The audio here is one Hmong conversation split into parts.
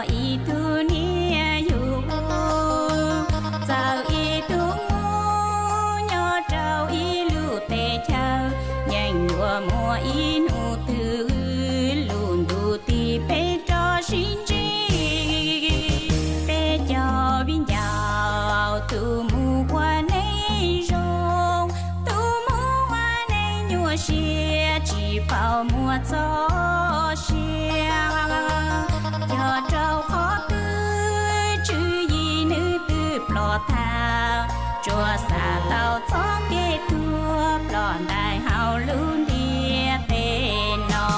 Ib tug niam yug txawm ib tug muam nyob rau ib lub teb chaws, yeej yuav muaj ib hnub twg lub ntuj tig peb rov sib ntsib. Peb cov viv ncaus tus mus ua neej zoo, tus mus ua neej nyuaj siab tsis paub muaj txoj sia. Yog rau qhov twg tswv yim nws twb ploj tag, tsuas xav tau txoj kev tuag ploj ntais hauv lub ntiaj teb no.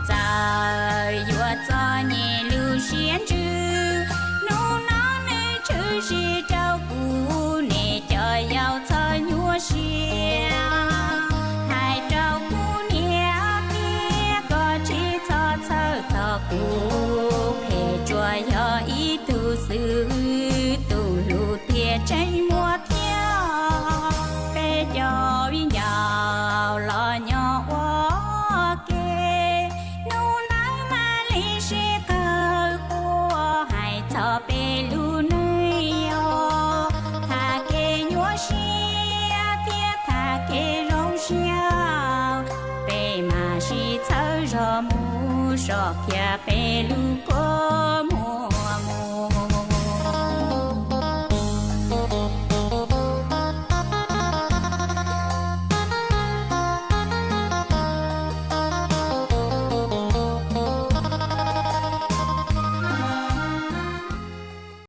Txawm yuav txom nyem lub siab ntsws, hnub no nws tshwm sim rau kuv niam cov yau txhob nyuaj siab. Hais rau kuv niam tias koj tsis txhob txhawj txog kuv, phem tsuas yog ib tug xwb, tus hlub thiaj tseem muaj thiab. Peb cov viv ncaus los nyob ua ke, hnub ntawd mam li sib qawg quaj hais txog peb lub neej os. Tham kev nyuaj siab thiab tham kev zoo siab, peb mam sib txhawb zog mus soj kiag peb lub kua